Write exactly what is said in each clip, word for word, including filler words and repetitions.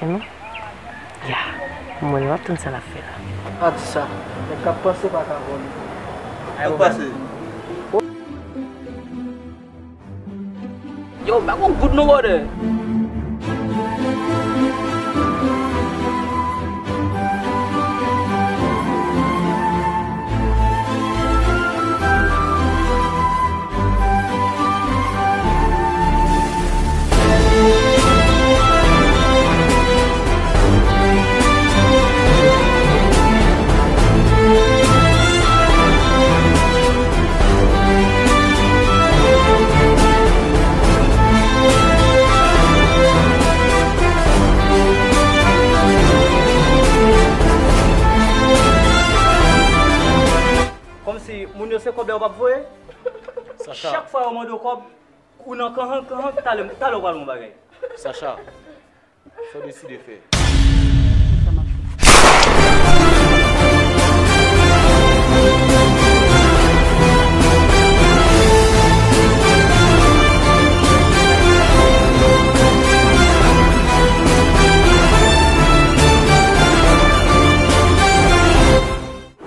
Non? Ya, mwen w ap tann sa l ap fè la. Pa di sa. Nèg k ap panse pa ka vòlè. Sa k pase? Yo, pa gon goud non, brother. Kòmsi moun yo se kòb la yo p ap voye? Sacha. Chak fwa yo mande w kòb, ou nan kanhank, kanhank, talè, talè w pral yon bagay. Sacha, sa w deside fè?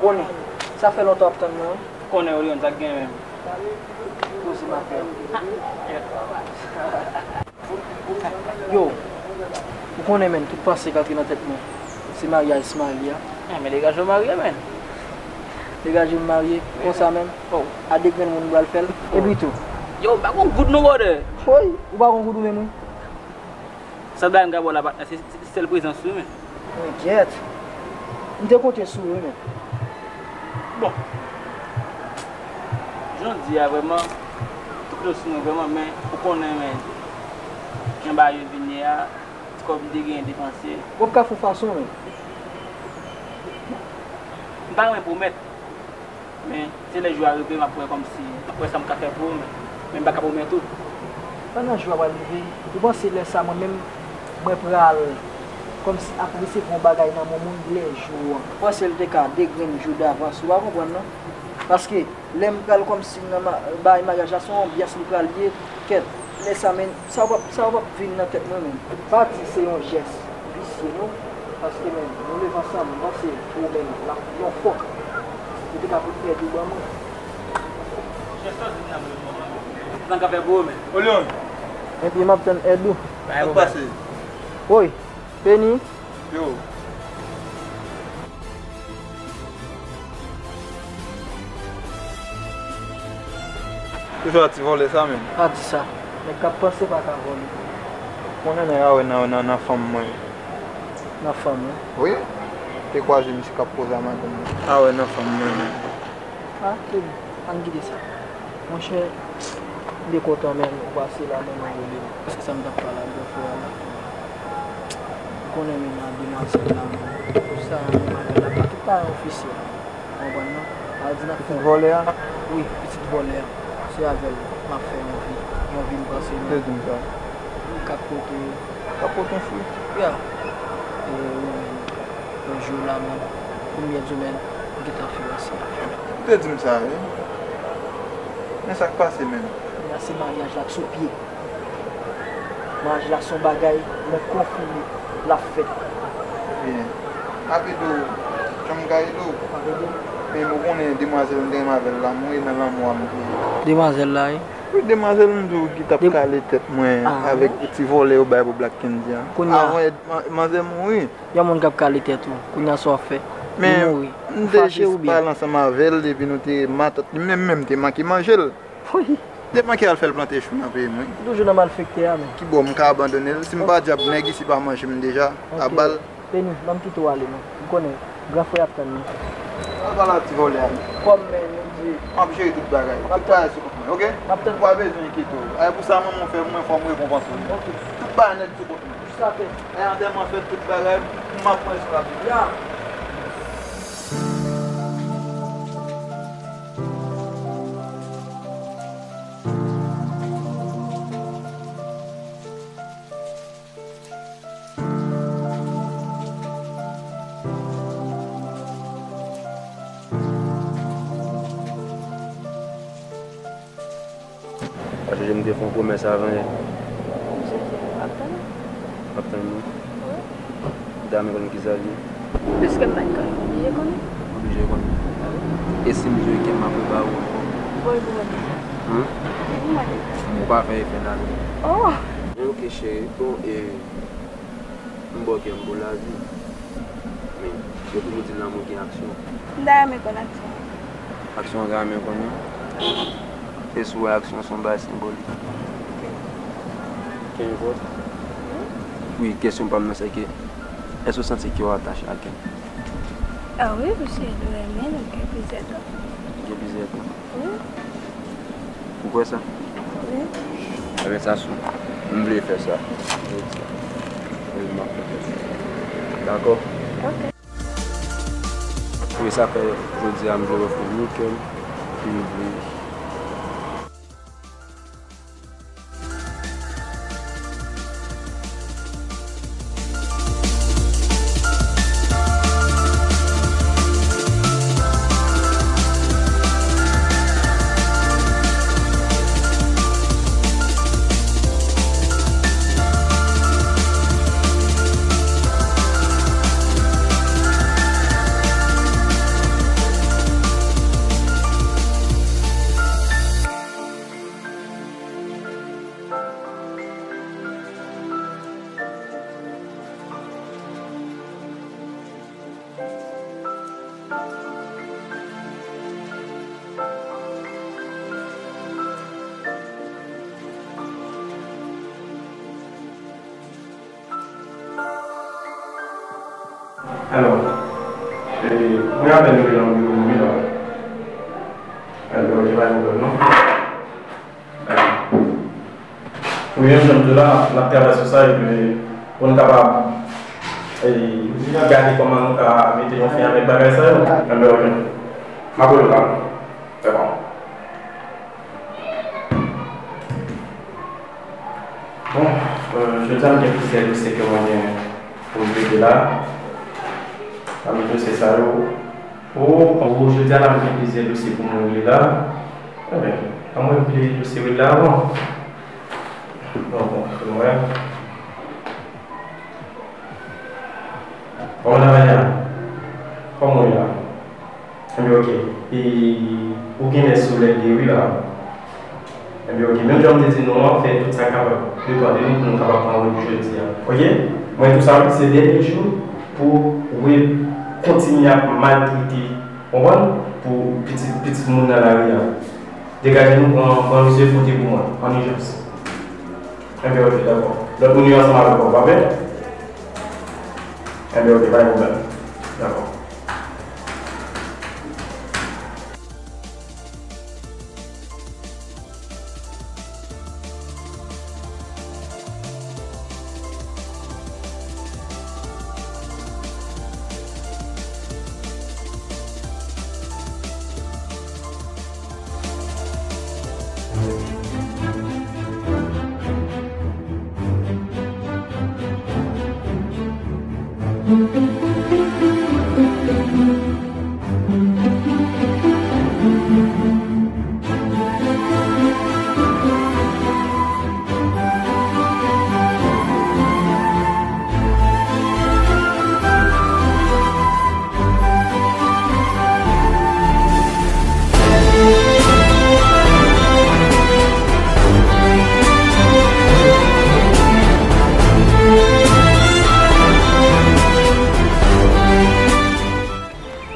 Konnen, sa fè lontan w ap tann mwen, wi. Konnen, Olion, sa k gen menm? Poze m ap fè. Yo, ou konnen, menn, tout panse k antre nan tèt mwen, se maryaj Smiley a. Eh, men degaje w marye, menn. Degaje m marye, konsa menm? Oh. A de grenn moun m pral fè l. Oh. Epi tou. Yo, pa gon goud non, brother. Woy, ou pa gon goud ou menm, wi. Sa bay m ka ba w la, patnè, se, se, se sèl prezans ou, men. Men gyèt. M te konte sou ou, men. Bon. Jan w di a, vrèman, tout lòt sou mwen, vrèman, men ou konnen, men, jan bagay yo vin ye a, ti kòb m te genyen depanse. W ap ka fè yon fason, men. M pa renmen pwomèt. Men, se lè jou a rive, m ap wè kòmsi, m ap wè sa m ka fè pou ou, men, men m pa ka pwomèt ou. Pandan jou a pral rive, ou panse lè sa mwen menm, mwen pral kòmsi ap resevwa yon bagay nan men yon moun lè jou an? Ou panse l te ka de grenn jou davans, ou pa konprann non? Paske lè m pral kòmsi nan ma-, bay maryaj la, se yon anbyans li pral ye, kèt. Lè sa, men, sa w p ap, sa w p ap vin nan tèt mwen, men. Pa di se yon jès visye, non. Paske, men, nou leve ansanm, m panse pou ou, men, l ap yon fòk. Ou te ka pot èd ou ban mwen. Jès sa w di m nan mwen, sa m ka fè pou ou, men. Olion. Ebyen, m ap tann èd ou. Sa k pase? Woy, Beni. Yo. Toujou a ti vòlè sa menm. Pa di sa. Nèg k ap panse pa ka vòlè. Konnen nèg a wè nan, nan, nan fanm mwen. Nan fanm ou? Wi. Te kwaze misye k ap koze a madanm mwen. A wè nan fanm mwen menm. Ah, trè byen. Ann kite sa. Monchè, m te kontan, men ou pase la, men ou rele m. Paske sa m t ap pale ak bòfrè a la. Ou konnen, men, a demwazèl la, men, sa, men, madanm la, tout pa yon ofisyèl. Ou konprann, non? Sa vle di n ap fè. Pitit vòlè a? Wi, pitit vòlè a. Se avè l m ap fè yon vi. Yon vi m panse, men. Ou te di m sa. Wi, k ap pote. K ap pote yon fwi? Ya. E, wi, men. Yon jou la menm, premye semèn, m gentan fè yon seyans. Ou te di m sa, wi. Men sa k pase menm? Kounye a se maryaj la k sou pye. Maryaj la se yon bagay, yon konfime l ap fèt. Byen. M ap ede w, jan m ka ede w. M ap ede w. Men ou konnen demwazèl m te renmen avè l la, m mouri nan lanmou a m te ye. Demwazèl la, wi. Wi, demwazèl m di w ki t ap kale tèt mwen avèk ti vòlè yo bay pou Black Candy an. Kounye a. Avan èd-, man-, manzè mouri. Yon moun k ap kale tèt ou, kounye a sa w ap fè? Li mouri. Ou fache oubyen? Men m te jis pale ansanm avè l, epi nou te, matant li menm menm te manke manje l. Wi. Te manke al fè l plante chou nan peyi m, wi. Ou toujou nan malfektè a, men. Kibò m ka abandone l? Si m pa dyab, nèg isi pa manje m deja, a bal. Beni, ban m kite w ale, non. M konnen, gran frè ap tann nou. Al pale ak ti vòlè a. Kòm, men, nou di. M ap jere tout bagay. Tout bagay sou kont mwen, oke? M ap tann. Ou pa bezwen enkyete w. Ay, pou sa manman w fè pou mwen, fò m rekonpanse w. Oke. Tout bagay nèt sou kont mwen. Jis atè. Ay, antèman fèt, tout bagay, m ap pran sou la. Ya. Pa sonje m te fè yon pwomès avan yè. M sonje, m ap tann ou. W ap tann mwen? Wi. Sa mwen konn ki sa l ye. Piske m pa t konn, m oblije konnen. Oblije konnen. E si m di w ke m ap prepare w ankò? Bon, bon, bon. Hum? Bon, bon. Ou pa fè efè nan men. Oh! Ok, cheri. Bon, e, m ba w kè m pou lavi. Men, yo toujou di lanmou gen aksyon. M ta renmen konn aksyon. Aksyon an gen anyen konn nan. E si w wè aksyon se yon bagay senbolik. Wi, kesyon pa m nan se ke, èske w santi ke w atache a Ken? Ah wi, paske nou renmen, nou gen plizyè tan. Gen plizyè tan? Wi. Ou kwè sa? Wi. Ebyen, sa sou. M vle fè sa. M vle di sa. M vle m ap fè sa. Dakò? Ok. Wi, sa fè jodi a m vle ofri nou kè m, epi m vle Alò, e, mwen avè nou nan biwo nou wi la. Alò, gen pa gen pwoblèm non. Wi, menm jan m di w la, n ap travay sou sa, epi pou n kapab, e, gade kòman nou ka mete yon fen avèk bagay sa yo. Enben, ok. M ap rele w la. Dakò. Bon, e, jodi a m gen plizyè dosye ke mwen gen pou m trete la. Pami dosye sa yo, o, o, jodi a la m gen plizyè dosye pou mwen regle la. Enben, an mwen regle dosye regle la avan. Bon, bon, pou mwen. Kòman travay la? Kòman w ye la? Enben, ok. E, ou genlè sou lè de wi la. Enben, ok. Menm jan m te di nou an, fè tout sa kapab depann de nou pou nou kapab pran wout jodi a. Ok? Mwen tou sa wi, se dènye jou pou w kontinye ap maltrete, konprann? Pou pitit, pitit moun nan lari a. Degaje nou, pran, pran misye fout li pou mwen, an ijans. Enben, ok, dakò. Lòt moun yo ansanm avèk ou, pa vre? Enben, ok, pa gen pwoblèm. Dakò.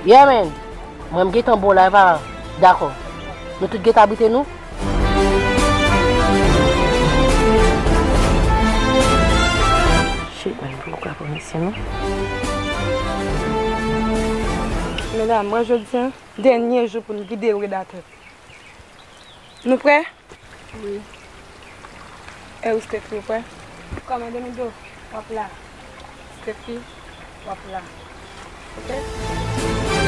Yeah, man. Mwen, m gentan bon la, e pa dakò. Nou tout gentan abite nou? Shit, man, pou nou ka pran misye, non? Medam, mwen, jodi a, dènye jou pou n vide rad atè. Nou prè? Wi. E ou, Steffi, ou prè? Kòman, Domido? W ap la. Steffi, w ap la. Ok?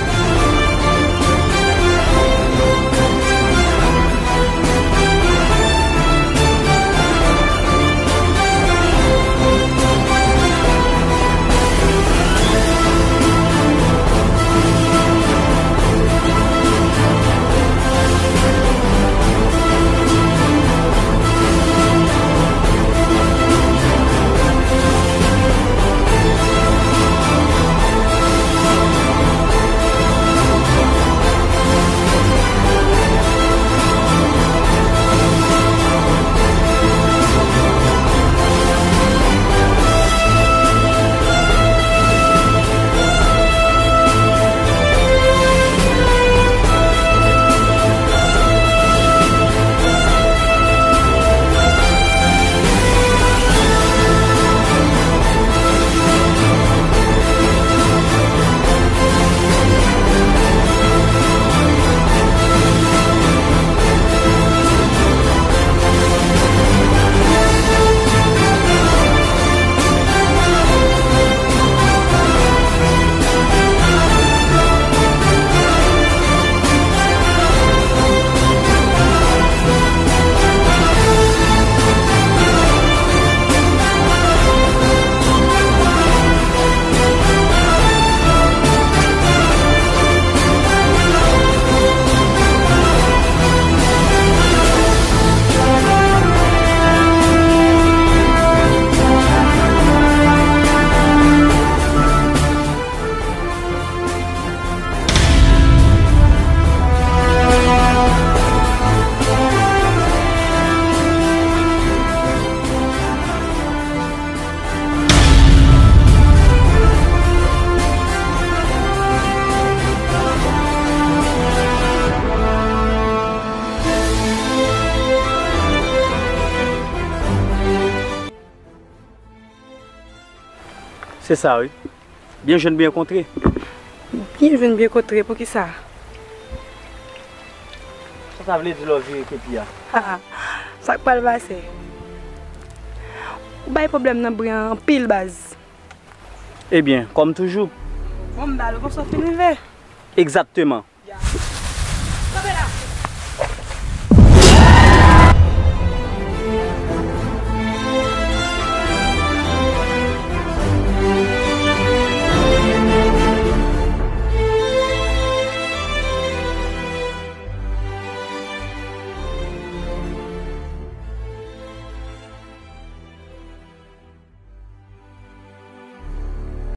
Se sa wi. Byen jwenn byen kontre. Byen jwenn byen kontre, poukisa? Sa sa vle di lè w vire kepi a? Ha, sa k pral pase? Ou bay pwoblèm nan bri an anpil baz. Ebyen, kòm toujou. Bon, m ba l, ou panse w fin rive? Egzakteman.